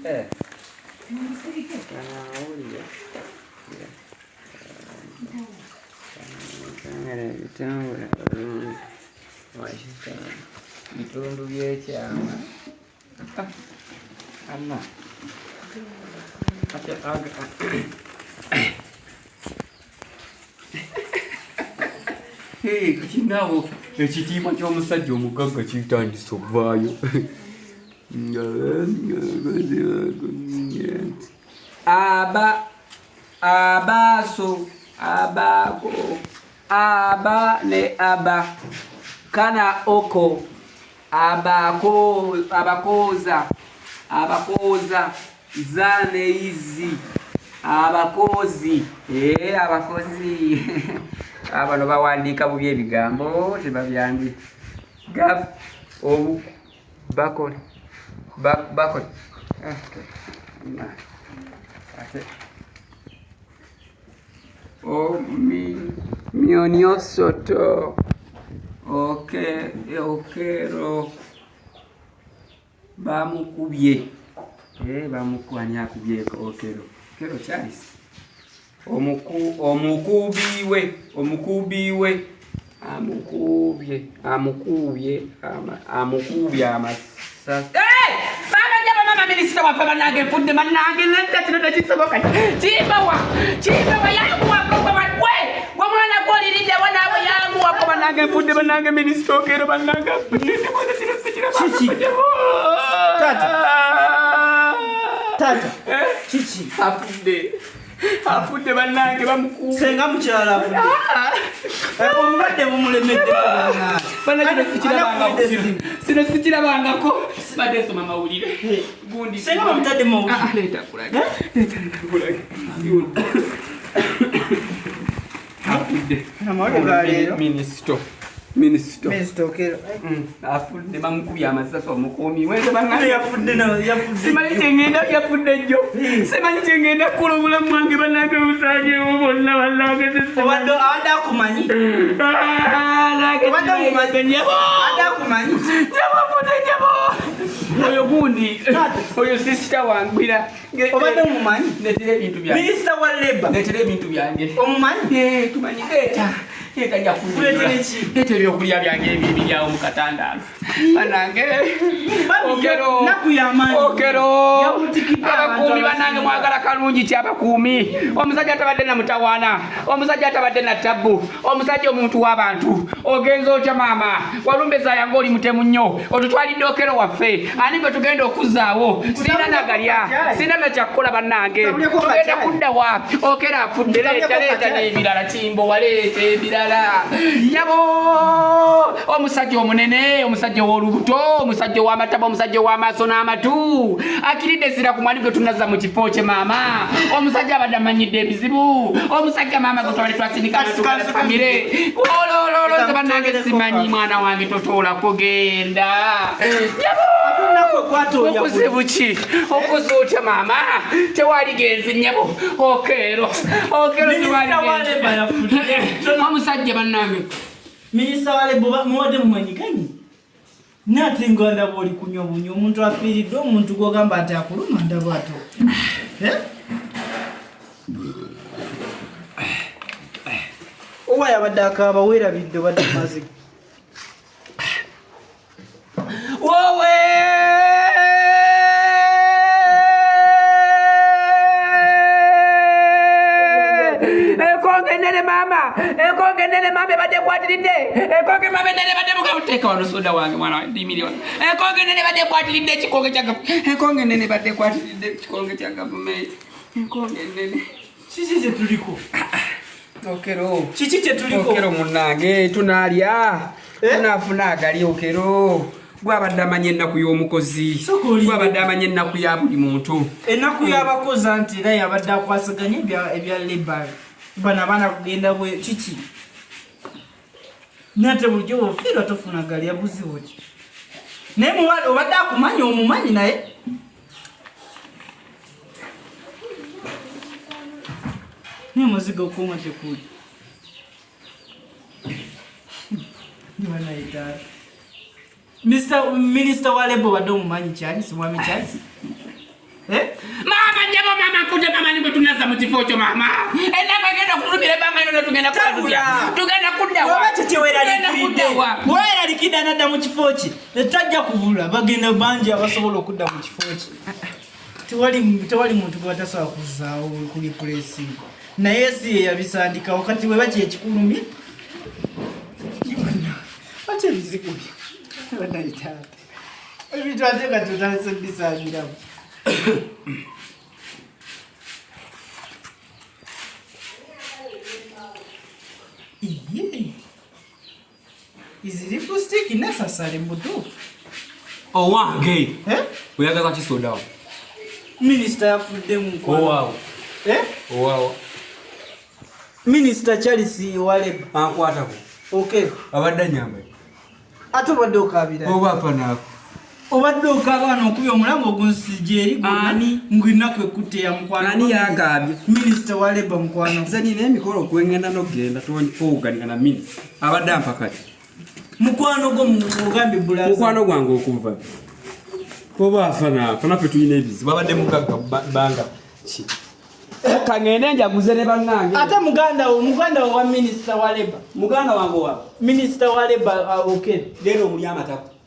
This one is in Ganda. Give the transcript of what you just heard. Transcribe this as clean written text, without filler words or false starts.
Eh. Bitundu byekyama ah, kati naawo ekitiibwa ky'omusajja omugagga kitandise okuvaayo. Aba abaaso abaako aba ne aba kana oko abako abakooza abakooza za ne izi abakozi eh abakozi abano bawandiika bubi ebigambo tebabyandi gaf obu bakole bakole eh, ate omioniosoto oke okero bamukubye eh, bamukwani akubye okero kero Charles omukubiwe omukubiwe amukubye amukubye amukubye amasasi mama minisita waffe banange nfudde banange nedda kino tekisoboka kimbawa kimbawa yanguwako gwe omwana gwoliriddewo naawe yanguwako banange nfudde banange minisita okero banange Kiki? Tata. Tata. Eh? Kiki? Afudde. Afudde bannange bamukuuma. Senga mukyala afudde. Ah! Eh, obulwadde bumulemedde. Bannange sikirabangako. Sino sikirabangako. Sibadde nsoma mawulire. Eh. Gundi. Senga bamutadde mawulire. Ah, leeta kulage. Leeta kulage. Afudde. Amawulire ga leero. Minisito. Minisito. Minisito Okello. Afudde bamukubye amasasi omukuumi weze banange. Yafudde na yafudde. Simanyi kyengenda yafudde jjo. Simanyi kyengenda kukola obulamu bwange banange busanyewo bwonna banange. Obadde abadde akumanyi. Ah, obadde omumanyi. Nyabo. Abadde akumanyi. Nyabo afudde nyabo. Oyo gundi. Oyo sister wangwira. Obadde omumanyi? Netera ebintu byange. Minisita wa Labour. Netera ebintu byange. Omumanyi? Eh, tumanyi leeta. Leeta nja Kuleetera kunyonyola. ki? Leeta ebyokulya byange ebyo ebiri awo mu katandaalo. Banange. Okero. Nnaku y'amaanyi. Okero. Yabutikidde abantu Abakuumi banange abasinga. mwagala kalungi ki abakuumi? Omusajja atabadde na mutawaana. Omusajja atabadde na tabbu. Omusajja omuntu w'abantu. Ogenze otya maama? Walumbe zaaya ng'oli mutemu nnyo. Otutwalidde Okero waffe. Ani gwe tugenda okuzzaawo? Sirina nagalya. Sirina na kyakukola bannange. Tugenda kudda wa? Okero afudde. Leeta leeta n'ebirala Kimbowa leeta ebirala. Nyabo! Omusajja omunene, omusajja ow'olubuto, omusajja ow'amataba, omusajja ow'amaaso n'amatu. Akiridde essira ku mwani gwe tunazza mu kifo kye maama. Omusajja abadde amanyidde ebizibu. Omusajja maama gwe twali twasindika amatugala famire. Olololo nze bannange simanyi mwana wange totoolako genda. Okuzibu ki? Okuze otya maama? Tewali genzi nnyabo. Okeero. Okeero tewali genzi. Omusajja bannange. Minisita wa Labour muwadde mumanyiganyi? Nate nga ndaba oli kunywa bunywa omuntu afiiriddwa omuntu gwogamba nti akuluma ndaba ato. Eh? Owa yabadde akaaba weerabidde obadde mazi. Wowe! Enkonge ennene maama, enkonge ennene maama ebadde ekwatiridde, enkonge maama ennene ebadde mugabuteeka wano soda wange mwana wange ndiyimire wano. Enkonge ennene ebadde ekwatiridde ekikonge kya gavumenti, enkonge ennene ebadde ekwatiridde ekikonge kya gavumenti, enkonge ennene. Kiki kye tuliko? Okero. Kiki kye tuliko? Okero munnange tunaalya, Eh? tunaafuna agali Okero. Gwabadde amanya ennaku y'omukozi, gwabadde amanya ennaku ya buli muntu. Ennaku y'abakozi anti era yabadde akwasaganya ebya labour. Bano abaana kugenda bwe kiki? Nate bulijjo bw'ofiirwa tofuna gali buzibu ki? Naye muwala obadde akumanyi omumanyi naye. Naye omuzigo okuuma tekuli. Mr. Minister wa Labour obadde omumanyi Charles, Mwami Charles? Eh? Maama nyabo maama nkuja maama nibwe tunaza mu kifo kyo maama. Ennaku egenda okutulumira ebbanga lyonna tugenda kukola tutya? Tugenda kudda wa? Oba kiki Tugenda weeraliikiridde? kudda wa? Weeraliikidde anadda mu kifo kye tajja kubula bagenda bangi abasobola okudda mu kifo kye tewali muntu gwe batasobola kuzzaawo kuli pulesinga naye si ye yabisandikawo kati weba kyekikulumye ate ebizigo banaitaata ebintu ate nga tutandise bisangiramu. Iye. Izi lipstick necessary mutuufu. Owange. Eh? Oyagaza ki soda wo? Minisita yafudde mukwano. Owaawo. Eh? Owaawo. Minisita Charles Waleba. Ankwatako. Okay. Abadde anyamba. Ate obadde okaabira. Oba afa naafa. Obadde okaaba wano okubye omulambo ogunsijja eri gwonna Ani? ng'ennaku ekutte ya mukwano. Ani yakaabye? Minisita wa Leba mukwano. Nze nina emikolo okwengenda n'okugenda towuganira na minisita. Abadde ampa kati. Mukwano gwo ogambye bulaza. Mukwano gwange okuva. Oba afa naafa naffe tulina ebizibu. Abadde mugagga bbanga ki? Kangende njaguze ne bannange. Ate muganda wo wa minisita wa Leba. Muganda wange wa? Minisita wa Leba okay. Genda omulya amatako.